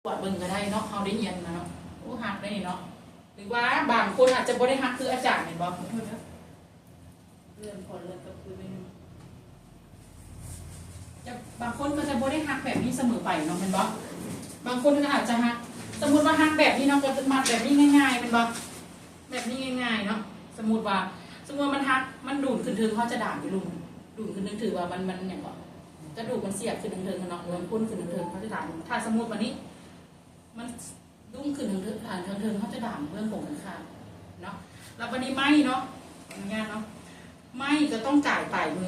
ວດເບິ່ງກໍໄດ້ເນາະ ເຮົາໄດ້ຮຽນມາເນາະ. ໂອ້ ຮັກໄດ້ເນາະ. ຫຼືວ່າບາງຄົນອາດຈະບໍ່ໄດ້ຮັກຄືອາຈານແມ່ນບໍ່? ເລື່ອນ ຂໍເລື່ອນກັບຄືນໜຶ່ງ. ຈະ ບາງຄົນກໍຈະບໍ່ໄດ້ຮັກແບບນີ້ສະເໝີໄປເນາະ ແມ່ນບໍ່? ບາງຄົນກໍອາດຈະຮັກ ສົມມຸດວ່າຮັກແບບນີ້ເນາະ ກໍຈະມັດແບບນີ້ງ່າຍໆ ແມ່ນບໍ່? ແບບນີ້ງ່າຍໆເນາະ. ສົມມຸດວ່າ ສົມມຸດວ່າມັນຫັກ ມັນດູນຂຶ້ນເທິງ ເຮົາຈະດາມຢູ່ລຸ່ມ ດູນຂຶ້ນເທິງ ຖືວ່າມັນ ມັນຫຍັງເກາະ ກະດູກມັນສຽບຂຶ້ນເທິງໆເນາະ ເຮົາໂຄ່ນຂຶ້ນເທິງ ເຮົາຈະດາມ. ຖ້າສົມມຸດວ່ານີ້ ມັນດຸ້ງຂຶ້ນເທິງໆ ເທິງໆ ເຮົາຈະດາມເບື້ອງກົງກັນຂ້າມເນາະ. ແລ້ວບັດນີ້ໄມ້ເນາະ ອະນຸຍາດເນາະ ໄມ້ກໍຕ້ອງກາຍປາຍມື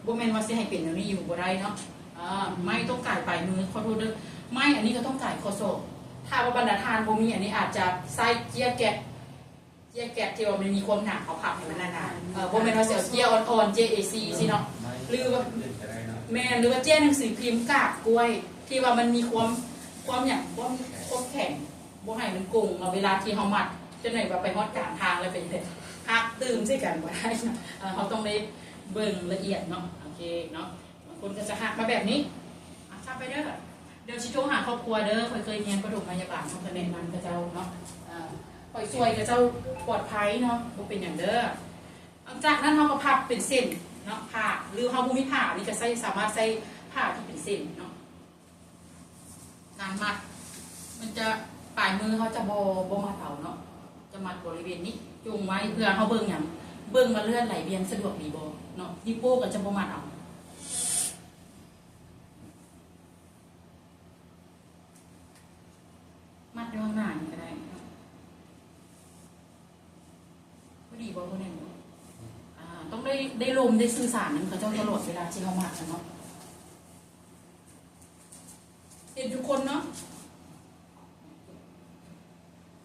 ບໍ່ແມ່ນວ່າຊິໃຫ້ເປັນແນວນີ້ຢູ່ບໍ່ໄດ້ເນາະ. ເອີ ໄມ້ຕ້ອງກາຍປາຍມື ຂໍໂທດເດີ ໄມ້ອັນນີ້ກໍຕ້ອງກາຍຂໍ້ສອກ. ຖ້າວ່າບັນດາທ່ານບໍ່ມີ ອັນນີ້ອາດຈະໃຊ້ເຈ້ຍແກັດ ເຈ້ຍແກັດທີ່ວ່າມັນມີຄວາມໜາ ເອົາພັບໃຫ້ມັນໜາໆ ເອີ ບໍ່ແມ່ນວ່າຊິເອົາເຈ້ຍອ່ອນໆ ເຈ້ຍເອສີ່ຊີ້ເນາະ ຫຼືວ່າ ແມ່ນ ຫຼືວ່າເຈ້ຍໜັງສືພິມກາບກ້ວຍ ທີ່ວ່າມັນມີຄວາມ ຄວາມຫຍັງ ຄວາມ ຄວາມແຂງ ບໍ່ໃຫ້ມັນກົງເນາະ. ເວລາທີ່ເຮົາມັດ ຈັກໜ້ອຍວ່າໄປຮອດກາງທາງແລ້ວໄປຫັກຕື່ມໃສ່ກັນບໍ່ໄດ້ເນາະ. ເອີ ເຮົາຕ້ອງໄດ້ເບິ່ງລະອຽດເນາະ. ໂອເຄເນາະ ບາງຄົນກໍຈະຫັກມາແບບນີ້. ອາ ຈັບໄປເດີ ດຽວຊິໂທຫາຄອບຄົວເດີ ຂ້ອຍເຄີຍຮຽນປະຖົມພະຍາບານ ຂ້ອຍກໍແນະນຳເຂົາເຈົ້າເນາະ ເອີ ຂ້ອຍຊ່ວຍເຂົາເຈົ້າປອດໄພເນາະ ບໍ່ເປັນຫຍັງເດີ. ຫຼັງຈາກນັ້ນເຮົາກໍພັບເປັນເສັ້ນເນາະ ຜ້າ ຫຼືເຮົາບໍ່ມີຜ້ານີ້ກໍໃຊ້ ສາມາດໃຊ້ຜ້າທີ່ເປັນເສັ້ນເນາະ. ການມັດມັນຈະ ປາຍມືເຮົາຈະບໍ່ ບໍ່ມັດເອົາເນາະ ຈະມັດບໍລິເວນນີ້ ຈຸ່ມໄວ້ ເພື່ອເຮົາເບິ່ງຫຍັງ ເບິ່ງວ່າເລືອດໄຫຼວຽນສະດວກດີບໍ່ເນາະ. ນິ້ວໂປ້ກໍຈະບໍ່ມັດເອົາ ມັດຢູ່ຂ້າງໜ້ານີ້ກໍໄດ້ເນາະ. ພໍດີບໍ່? ບໍ່ແໜ້ນບໍ່? ອ່າ ຕ້ອງໄດ້ ໄດ້ລົມ ໄດ້ສື່ສານນຳເຂົາເຈົ້າຕະຫຼອດເວລາທີ່ເຮົາມັດນະເນາະ. ເຫັນທຸກຄົນເນາະ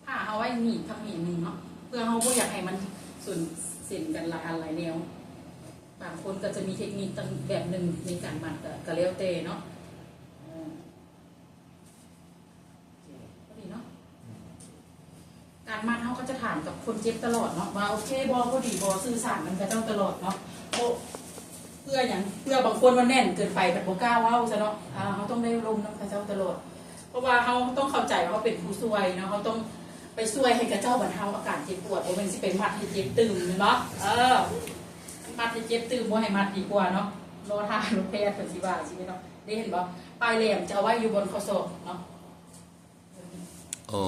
ຜ້າເຮົາໄວ້ໜີບທາງນີ້ໜຶ່ງເນາະ ເພື່ອເຮົາບໍ່ຢາກໃຫ້ມັນສົນເສັນກັນຫຼາຍອັນຫຼາຍແນວ. ບາງຄົນກໍຈະມີເທັກນິກຕ່າງແບບໜຶ່ງໃນການມັດ ກໍ ກໍແລ້ວແຕ່ເນາະ. ເອີ ພໍດີເນາະ ການມັດເຮົາກໍຈະຖາມກັບຄົນເຈັບຕະຫຼອດເນາະ ວ່າໂອເຄບໍ່ ພໍດີບໍ່ ສື່ສານນຳເຂົາເຈົ້າຕະຫຼອດເນາະ. ເພາະ ເພື່ອຫຍັງ? ເພື່ອບາງຄົນວ່າແໜ້ນເກີນໄປ ເພິ່ນບໍ່ກ້າເວົ້າຊະເນາະ. ເຮົາຕ້ອງໄດ້ລົມນຳເຂົາເຈົ້າຕະຫຼອດ ເພາະວ່າເຮົາຕ້ອງເຂົ້າໃຈວ່າເຮົາເປັນຜູ້ຊ່ວຍເນາະ ເຮົາຕ້ອງໄປຊ່ວຍໃຫ້ເຂົາເຈົ້າບັນເທົາອາການເຈັບປວດ ບໍ່ແມ່ນຊິໄປມັດໃຫ້ເຈັບຕື່ມແມ່ນບໍ່? ເອີ ມັດໃຫ້ເຈັບຕື່ມ ບໍ່ໃຫ້ມັດດີກວ່າເນາະ ລໍຖ້າໂລງແພດເພິ່ນຊິວ່າຊີ້ເນາະ. ໄດ້ເຫັນບໍ່? ປາຍແຫຼມຈະເອົາໄວ້ຢູ່ບ່ອນຂໍ້ສອກເນາະ. ໂອ້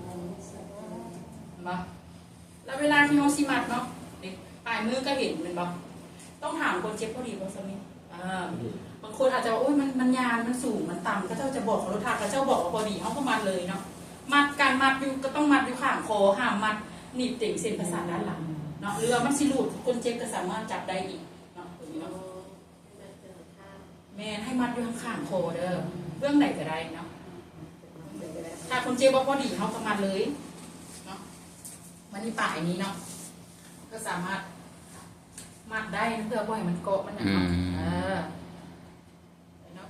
ເຫັນບໍ່? ແລ້ວເວລາທີ່ເຮົາຊິມັດເນາະ ເດ້ ປາຍມືກໍເຫັນແມ່ນບໍ່? ຕ້ອງຖາມຄົນເຈັບ ພໍດີບໍ່ຊຳນີ້? ອ່າ ບາງຄົນອາດຈະວ່າ ໂອ້ຍ ມັນ ມັນຍານ ມັນສູງ ມັນຕ່ຳ ເຂົາເຈົ້າຈະບອກເຮົາໂລດ ຖ້າເຂົາເຈົ້າບອກວ່າພໍດີ ເຮົາກໍມັດເລີຍເນາະ. ມັດ ການມັດຢູ່ ກໍຕ້ອງມັດຢູ່ຂ້າງຄໍ ຫ້າມມັດໜີບເຕັງເສັ້ນປະສາດດ້ານຫຼັງເນາະ ຫຼືວ່າມັນຊິຫຼຸດ ຄົນເຈັບກໍສາມາດຈັບໄດ້ອີກເນາະ ຕົວນີ້ເນາະ. ແມ່ນ ໃຫ້ມັດຢູ່ຂ້າງໆຄໍເດີ ເບື້ອງໃດກໍໄດ້ເນາະ ເບື້ອງໃດກໍໄດ້. ຖ້າຄົນເຈັບບໍ່ພໍດີ ເຮົາກໍມັດເລີຍເນາະ. ມັນນີ້ປາຍນີ້ເນາະ ກໍສາມາດມັດໄດ້ ເພື່ອບໍ່ໃຫ້ມັນເກາະມັນຫຍັງເນາະ. ອືມ ເອີ ເນາະ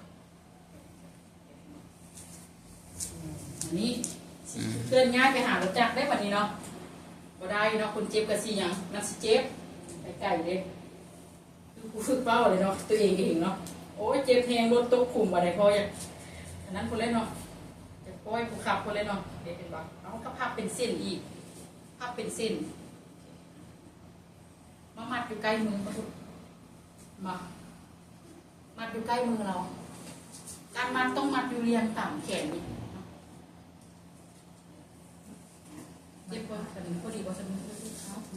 ອືມ ອັນນີ້ ອືມ ເຄື່ອນຍ້າຍໄປຫາລົດຈັກໄດ້ບັດນີ້ເນາະ ບໍ່ໄດ້ເນາະ. ຄົນເຈັບກໍຊິຫຍັງ ມັນຊິເຈັບໄກໆເດ້. ຄືຜູ້ຝຶກເວົ້າເລີຍເນາະ ຕົວເອງເອງເນາະ ໂອ້ຍ ເຈັບແຮງ ລົດຕົກຂຸມ ບັດໃດພໍຢາກ ອັນນັ້ນພຸ້ນແຫຼະເນາະ ຢາກປ່ອຍຜູ້ຂັບພຸ້ນແຫຼະເນາະ. ເຫັນບໍ່? ເອົາ ກໍພັບເປັນເສັ້ນອີກ ພັບເປັນເສັ້ນ ມາມັດຢູ່ໃກ້ມືເຂົາພຸ້ນ ມາມັດຢູ່ໃກ້ມືລາວ. ການມັດຕ້ອງມັດຢູ່ລຽງຕາມແຂນນີ້. ເຈັບບໍ່? ອັນນີ້ພໍດີບໍ່? ຊັ້ນເອົາ ພໍ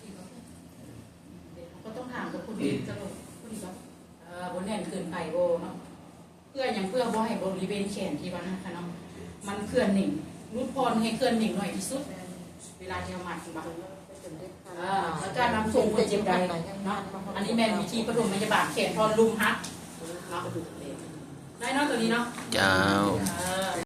ດີບໍ່? ເຮົາກໍຕ້ອງຖາມກັບຄົນເຈັບຕະຫຼອດ ພໍດີບໍ່? ເອີ ບໍ່ແໜ້ນເກີນໄປບໍ່ເນາະ. ເພື່ອຫຍັງ? ເພື່ອບໍ່ໃຫ້ບໍລິເວນແຂນທີ່ວ່າຫັ້ນເນາະ ມັນເຄື່ອນເໜັງ ຫຼຸດຜ່ອນໃຫ້ເຄື່ອນເໜັງໜ້ອຍທີ່ສຸດ ເວລາທີ່ເຮົາມັດ ເຫັນບໍ່? ເອີ ແລ້ວກໍນຳສົ່ງຄົນເຈັບໄດ້ເນາະ. ອັນນີ້ແມ່ນວິທີປະຖົມພະຍາບານແຂນທ່ອນລຸ່ມຫັກເນາະ ໄດ້ເນາະ ຕົວນີ້ເນາະ. ເຈົ້າ ເອີ.